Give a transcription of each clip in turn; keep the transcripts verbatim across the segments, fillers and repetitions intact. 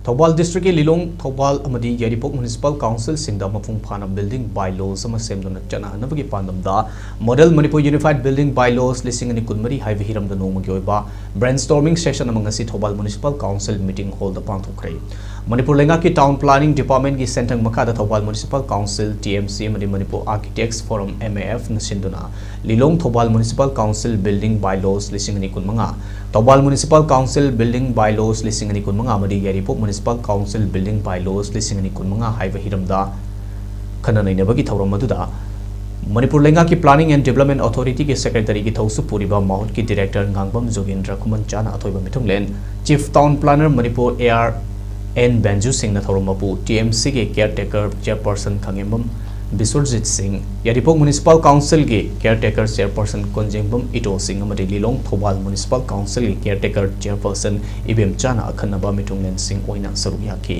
ꯊꯧꯕꯥꯜ ꯗꯤꯁꯇ꯭ꯔꯤꯛꯀꯤ ꯂꯤꯂꯣꯡ, ꯊꯧꯕꯥꯜ ꯑꯃꯗꯤ ꯌꯥꯏꯔꯤꯄꯣꯛ ꯃ꯭ꯌꯨꯅꯤꯁꯤꯄꯥꯜ ꯀꯥꯎꯟꯁꯤꯜꯁꯤꯡꯗ ꯃꯄꯨꯡ ꯐꯥꯅ ꯕꯤꯜꯗꯤꯡ ꯕꯥꯏꯂꯣꯁ ꯑꯃ ꯁꯦꯝꯗꯨꯅ ꯆꯠꯅꯍꯟꯅꯕꯒꯤ ꯄꯥꯟꯗꯝꯗ Model Manipur Unified Building Bylaws ꯂꯤꯁꯤꯡ ꯑꯅꯤ ꯀꯨꯟꯃꯔꯤ ꯍꯥꯏꯕ ꯍꯤꯔꯝꯗ ꯅꯣꯡꯃꯒꯤ ꯑꯣꯏꯕ brainstorming session ꯑꯃ ꯉꯁꯤ ꯊꯧꯕꯥꯜ ꯃ꯭ꯌꯨꯅꯤꯁꯤꯄꯥꯜ ꯀꯥꯎꯟꯁꯤꯜ ꯃꯤꯇꯤꯡ ꯍꯣꯜꯗ ꯄꯥꯡꯊꯣꯛꯈ꯭ꯔꯦ꯫ ꯃꯅꯤꯄꯨꯔ ꯂꯩꯉꯥꯛꯀꯤ ꯇꯥꯎꯟ ꯄ꯭ꯂꯥꯅꯤꯡ ꯗꯤꯄꯥꯔꯠꯃꯦꯟꯒꯤ ꯁꯦꯟꯊꯪ ꯃꯈꯥꯗ Thoubal municipal council, T M C, ꯑꯃꯗꯤ ꯃꯅꯤꯄꯨꯔ ꯑꯥꯔꯀꯤꯇꯦꯛꯁ ꯐꯣꯔꯝ, ꯑꯦꯝ ꯑꯦ ꯑꯦꯐꯅ ꯁꯤꯟꯗꯨꯅ ꯂꯤꯂꯣꯡ Thoubal municipal council building bylaws ꯂꯤꯁꯤꯡ ꯑꯅꯤ ꯀꯨꯟꯃꯉꯥ, Thoubal municipal council building bylaws ꯂꯤꯁꯤꯡ ꯑꯅꯤ ꯀꯨꯟꯃꯉꯥ ꯑꯃꯗꯤ ꯌꯥꯏꯔꯤꯄꯣꯛ ꯃ꯭ꯌꯨꯅꯤꯁꯤꯄꯥꯜ ꯀꯥꯎꯟꯁꯤꯜ ꯕꯤꯜꯗꯤꯡ ꯕꯥꯏꯂꯣꯁ ꯂꯤꯁꯤꯡ ꯑꯅꯤ ꯀꯨꯟꯃꯉꯥ ꯍꯥꯏꯕ ꯍꯤꯔꯝꯗ ꯈꯟꯅ ꯅꯩꯅꯕꯒꯤ ꯊꯧꯔꯝ ꯑꯗꯨꯗ ꯃꯅꯤꯄꯨꯔ ꯂꯩꯉꯥꯛꯀꯤ ꯄ꯭ꯂꯥꯅꯤꯡ ꯑꯦꯟ ꯗꯤꯕ꯭ꯂꯞꯃꯦꯟ ꯑꯣꯊꯣꯔꯤꯇꯤꯒꯤ ꯁꯦꯀ꯭ꯔꯦꯇꯔꯤꯒꯤ ꯊꯧꯁꯨ ꯄꯨꯔꯤꯕ ꯃꯍꯨꯠꯀꯤ ꯗꯤꯔꯦꯛꯇꯔ ꯉꯥꯡꯕꯝ ꯖꯣꯒꯦꯟꯗ꯭ꯔ ꯈꯨꯃꯟꯆꯥꯅ ꯑꯊꯣꯏꯕ ꯃꯤꯊꯨꯡꯂꯦꯟ, chief town planner Manipur A R N Benju ꯁꯤꯡꯅ ꯊꯧꯔꯝ ꯃꯄꯨ, ꯇꯤ ꯑꯦꯝ ꯁꯤꯒꯤ caretaker chairperson Khangembam Biswarjit Singh, ꯌꯥꯏꯔꯤꯄꯣꯛ ꯃ꯭ꯌꯨꯅꯤꯁꯤꯄꯥꯜ ꯀꯥꯎꯟꯁꯤꯜꯒꯤ ꯀꯦꯌꯔ ꯇꯦꯀꯔ ꯆꯦꯌꯔꯄꯔꯁꯟ ꯀꯣꯟꯖꯦꯡꯕꯝ ꯏꯇꯣ ꯁꯤꯡ ꯑꯃꯗꯤ ꯂꯤꯂꯣꯡ ꯊꯧꯕꯥꯜ ꯃ꯭ꯌꯨꯅꯤꯁꯤꯄꯥꯜ ꯀꯥꯎꯟꯁꯤꯜꯒꯤ ꯀꯦꯌꯔ ꯇꯦꯀꯔ ꯆꯦꯌꯔꯄꯔꯁꯟ ꯏꯕꯦꯝꯆꯥꯅ ꯑꯈꯟꯅꯕ ꯃꯤꯊꯨꯡꯂꯦꯟꯁꯤꯡ ꯑꯣꯏꯅ ꯁꯔꯨꯛ ꯌꯥꯈꯤ꯫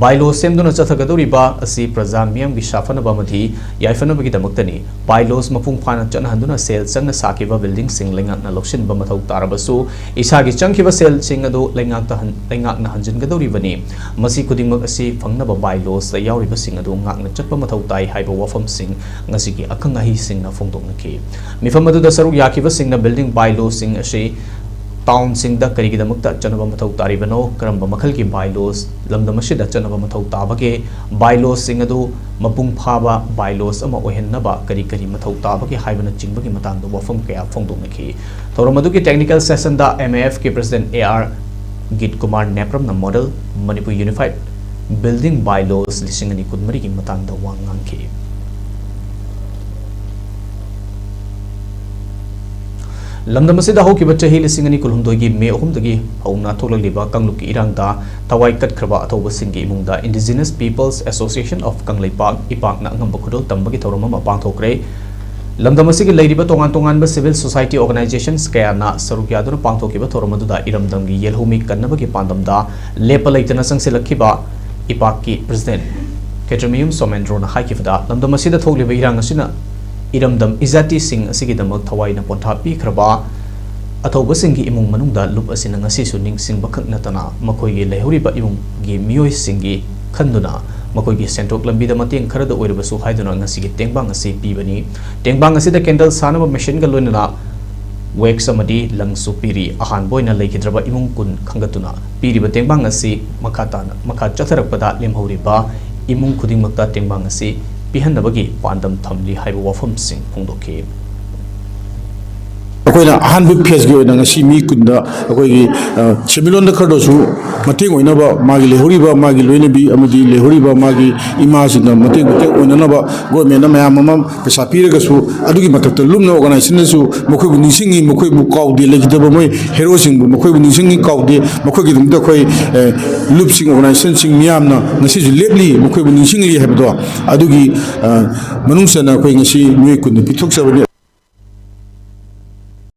ꯕꯥꯏꯂꯣ ꯁꯦꯝꯗꯨꯅ ꯆꯠꯊꯒꯗꯧꯔꯤꯕ ꯑꯁꯤ ꯄ꯭ꯔꯖꯥ ꯃꯤꯌꯥꯝꯒꯤ ꯁꯥꯐꯅꯕ ꯑꯃꯗꯤ ꯌꯥꯏꯐꯅꯕꯒꯤꯗꯃꯛꯇꯅꯤ꯫ ꯕꯥꯏꯂꯣꯁ ꯃꯄꯨꯡ ꯐꯥꯅ ꯆꯠꯅꯍꯟꯗꯨꯅ ꯁꯦꯜ ꯆꯪꯅ ꯁꯥꯈꯤꯕ ꯕꯤꯜꯗꯤꯡꯁꯤꯡ ꯂꯩꯉꯥꯛꯅ ꯂꯧꯁꯤꯟꯕ ꯃꯊꯧ ꯇꯥꯔꯕꯁꯨ, ꯏꯁꯥꯒꯤ ꯆꯪꯈꯤꯕ ꯁꯦꯜꯁꯤꯡ ꯑꯗꯨ ꯂꯩꯉꯥꯛꯇ ꯍꯟ-, ꯂꯩꯉꯥꯛꯅ ꯍꯟꯖꯤꯟꯒꯗꯧꯔꯤꯕꯅꯤ꯫ ꯃꯁꯤ ꯈꯨꯗꯤꯡꯃꯛ ꯑꯁꯤ ꯐꯪꯅꯕ ꯕꯥꯏꯂꯣꯁꯇ ꯌꯥꯎꯔꯤꯕꯁꯤꯡ ꯑꯗꯨ ꯉꯥꯛꯅ ꯆꯠꯄ ꯃꯊꯧ ꯇꯥꯏ ꯍꯥꯏꯕ ꯋꯥꯐꯝꯁꯤꯡ ꯉꯁꯤꯒꯤ ꯑꯈꯪ ꯑꯍꯩꯁꯤꯡꯅ ꯐꯣꯡꯗꯣꯛꯅꯈꯤ꯫ ꯃꯤꯐꯝ ꯑꯗꯨꯗ ꯁꯔꯨꯛ ꯌꯥꯈꯤꯕꯁꯤꯡꯅ ꯕꯤꯜꯗꯤꯡ ꯕꯥꯏꯂꯣꯁꯤꯡ ꯑꯁꯤ ꯇꯥꯎꯟꯁꯤꯡꯗ ꯀꯔꯤꯒꯤꯗꯃꯛꯇ ꯆꯠꯅꯕ ꯃꯊꯧ ꯇꯥꯔꯤꯕꯅꯣ, ꯀꯔꯝꯕ ꯃꯈꯜꯒꯤ ꯕꯥꯏꯂꯣꯁ ꯂꯝꯗꯝ ꯑꯁꯤꯗ ꯆꯠꯅꯕ ꯃꯊꯧ ꯇꯥꯕꯒꯦ, ꯕꯥꯏꯂꯣꯁꯤꯡ ꯑꯗꯨ ꯃꯄꯨꯡ ꯐꯥꯕ ꯕꯥꯏꯂꯣꯁ ꯑꯃ ꯑꯣꯏꯍꯟꯅꯕ ꯀꯔꯤ ꯀꯔꯤ ꯃꯊꯧ ꯇꯥꯕꯒꯦ ꯍꯥꯏꯕꯅꯆꯤꯡꯕꯒꯤ ꯃꯇꯥꯡꯗ ꯋꯥꯐꯝ ꯀꯌꯥ ꯐꯣꯡꯗꯣꯛꯅꯈꯤ꯫ ꯊꯧꯔꯝ ꯑꯗꯨꯒꯤ ꯇꯦꯛꯅꯤꯀꯦꯜ ꯁꯦꯁꯟꯗ ꯑꯦꯝ ꯑꯦ ꯑꯦꯐꯀꯤ president A R Geet Kumar ꯅꯦꯄ꯭ꯔꯝꯅ model Manipur unified building bylaws ꯂꯤꯁꯤꯡ ꯑꯅꯤ ꯀꯨꯟꯃꯔꯤꯒꯤ ꯃꯇꯥꯡꯗ ꯋꯥ ꯉꯥꯡꯈꯤ꯫ ꯂꯝꯗꯝ ꯑꯁꯤꯗ ꯍꯧꯈꯤꯕ ꯆꯍꯤ ꯂꯤꯁꯤꯡ ꯑꯅꯤ ꯀꯨꯟꯍꯨꯝꯗꯣꯏꯒꯤ ꯃꯦ ꯑꯍꯨꯝꯗꯒꯤ ꯍꯧꯅ ꯊꯣꯛꯂꯛꯂꯤꯕ ꯀꯥꯡꯂꯨꯞꯀꯤ ꯏꯔꯥꯡꯗ ꯊꯋꯥꯏ ꯀꯠꯈ꯭ꯔꯕ ꯑꯊꯧꯕꯁꯤꯡꯒꯤ ꯏꯃꯨꯡꯗ Indigenous Peoples Association of Kangleipak, ꯏꯄꯥꯛꯅ ꯑꯉꯝꯕ ꯈꯨꯗꯣꯜ ꯇꯝꯕꯒꯤ ꯊꯧꯔꯝ ꯑꯃ ꯄꯥꯡꯊꯣꯛꯈ꯭ꯔꯦ꯫ ꯂꯝꯗꯝ ꯑꯁꯤꯒꯤ ꯂꯩꯔꯤꯕ ꯇꯣꯉꯥꯟ ꯇꯣꯉꯥꯟꯕ civil society organizations ꯀꯌꯥꯅ ꯁꯔꯨꯛ ꯌꯥꯗꯨꯅ ꯄꯥꯡꯊꯣꯛꯈꯤꯕ ꯊꯧꯔꯝ ꯑꯗꯨꯗ ꯏꯔꯝꯗꯝꯒꯤ ꯌꯦꯜꯍꯧꯃꯤ ꯀꯟꯅꯕꯒꯤ ꯄꯥꯟꯗꯝꯗ ꯂꯦꯞꯄ ꯂꯩꯇꯅ ꯆꯪꯁꯤꯜꯂꯛꯈꯤꯕ ꯏꯄꯥꯛꯀꯤ ꯄ꯭ꯔꯁꯤꯗꯦꯟꯠ ꯈꯦꯇ꯭ꯔꯤꯃꯌꯨꯝ ꯁꯣꯃꯦꯟꯗ꯭ꯔꯣꯅ ꯍꯥꯏꯈꯤꯕꯗ, ꯂꯝꯗꯝ ꯑꯁꯤꯗ ꯊꯣꯛꯂꯤꯕ ꯏꯔꯥꯡ ꯑꯁꯤꯅ ꯏꯔꯝꯗꯝ ꯏꯖꯥꯇꯤꯁꯤꯡ ꯑꯁꯤꯒꯤꯗꯃꯛ ꯊꯋꯥꯏꯅ ꯄꯣꯟꯊꯥ ꯄꯤꯈ꯭ꯔꯕ ꯑꯊꯧꯕꯁꯤꯡꯒꯤ ꯏꯃꯨꯡ ꯃꯅꯨꯡꯗ ꯂꯨꯞ ꯑꯁꯤꯅ ꯉꯁꯤꯁꯨ ꯅꯤꯡꯁꯤꯡꯕ ꯈꯛ ꯅꯠꯇꯅ ꯃꯈꯣꯏꯒꯤ ꯂꯩꯍꯧꯔꯤꯕ ꯏꯃꯨꯡꯒꯤ ꯃꯤꯑꯣꯏꯁꯤꯡꯒꯤ ꯈꯟꯗꯨꯅ ꯃꯈꯣꯏꯒꯤ ꯁꯦꯟꯊꯣꯛ ꯂꯝꯕꯤꯗ ꯃꯇꯦꯡ ꯈꯔꯗ ꯑꯣꯏꯔꯕꯁꯨ ꯍꯥꯏꯗꯨꯅ ꯉꯁꯤꯒꯤ ꯇꯦꯡꯕꯥꯡ ꯑꯁꯤ ꯄꯤꯕꯅꯤ꯫ ꯇꯦꯡꯕꯥꯡ ꯑꯁꯤꯗ ꯀꯦꯟꯗꯜ ꯁꯥꯅꯕ ꯃꯦꯁꯤꯟꯒ ꯂꯣꯏꯅꯅ ꯋꯦꯛꯁ ꯑꯃꯗꯤ ꯂꯪꯁꯨ ꯄꯤꯔꯤ꯫ ꯑꯍꯥꯟꯕ ꯑꯣꯏꯅ ꯂꯩꯈꯤꯗ꯭ꯔꯕ ꯏꯃꯨꯡ ꯀꯨꯟ ꯈꯟꯒꯠꯇꯨꯅ ꯄꯤꯔꯤꯕ ꯇꯦꯡꯕꯥꯡ ꯑꯁꯤ ꯃꯈꯥ ꯇꯥꯅ, ꯃꯈꯥ ꯆꯠꯊꯔꯛꯄꯗ ꯂꯦꯝꯍꯧꯔꯤꯕ ꯏꯃꯨꯡ ꯈꯨꯗꯤꯡꯃꯛꯇ ꯇꯦꯡꯕꯥꯡ ꯑꯁꯤ ꯄꯤꯍꯟꯅꯕꯒꯤ ꯄꯥꯟꯗꯝ ꯊꯝꯂꯤ ꯍꯥꯏꯕ ꯋꯥꯐꯝꯁꯤꯡ ꯐꯣꯡꯗꯣꯛꯈꯤ꯫ ꯑꯩꯈꯣꯏꯅ ꯑꯍꯥꯟꯕ ꯐꯦꯁꯀꯤ ꯑꯣꯏꯅ ꯉꯁꯤ ꯃꯤ ꯀꯨꯟꯗ ꯑꯩꯈꯣꯏꯒꯤ, ꯑ, ꯁꯦꯟꯃꯤꯠꯂꯣꯟꯗ ꯈꯔꯗꯁꯨ ꯃꯇꯦꯡ ꯑꯣꯏꯅꯕ, ꯃꯥꯒꯤ ꯂꯩꯍꯧꯔꯤꯕ ꯃꯥꯒꯤ ꯂꯣꯏꯅꯕꯤ ꯑꯃꯗꯤ ꯂꯩꯍꯧꯔꯤꯕ ꯃꯥꯒꯤ ꯏꯃꯥꯁꯤꯡꯗ ꯃꯇꯦꯡ, ꯃꯇꯦꯡ ꯑꯣꯏꯅꯅꯕ ꯒꯣꯔꯃꯦꯟꯅ ꯃꯌꯥꯝ ꯑꯃ ꯄꯩꯁꯥ ꯄꯤꯔꯒꯁꯨ, ꯑꯗꯨꯒꯤ ꯃꯊꯛꯇ ꯂꯨꯞꯅ ꯑꯣꯔꯒꯅꯥꯏꯖꯦꯁꯟꯅꯁꯨ ꯃꯈꯣꯏꯕꯨ ꯅꯤꯡꯁꯤꯡꯉꯤ, ꯃꯈꯣꯏꯕꯨ ꯀꯥꯎꯗꯦ, ꯂꯩꯈꯤꯗꯕ ꯃꯣꯏ ꯍꯦꯔꯣꯁꯤꯡꯕꯨ ꯃꯈꯣꯏꯕꯨ ꯅꯤꯡꯁꯤꯡꯉꯤ, ꯀꯥꯎꯗꯦ꯫ ꯃꯈꯣꯏꯒꯤꯗꯃꯛꯇ ꯑꯩꯈꯣꯏ, ꯑ, ꯂꯨꯞꯁꯤꯡ, ꯑꯣꯔꯒꯅꯥꯏꯖꯦꯁꯟꯁꯤꯡ ꯃꯤꯌꯥꯝꯅ ꯉꯁꯤꯁꯨ ꯂꯦꯞꯂꯤ, ꯃꯈꯣꯏꯕꯨ ꯅꯤꯡꯁꯤꯡꯂꯤ ꯍꯥꯏꯕꯗꯣ, ꯑꯗꯨꯒꯤ, ꯑ, ꯃꯅꯨꯡ ꯆꯟꯅ ꯑꯩꯈꯣꯏ ꯉꯁꯤ ꯃꯤꯑꯣꯏ ꯀꯨꯟꯗ ꯄꯤꯊꯣꯛꯆꯕꯅꯤ꯫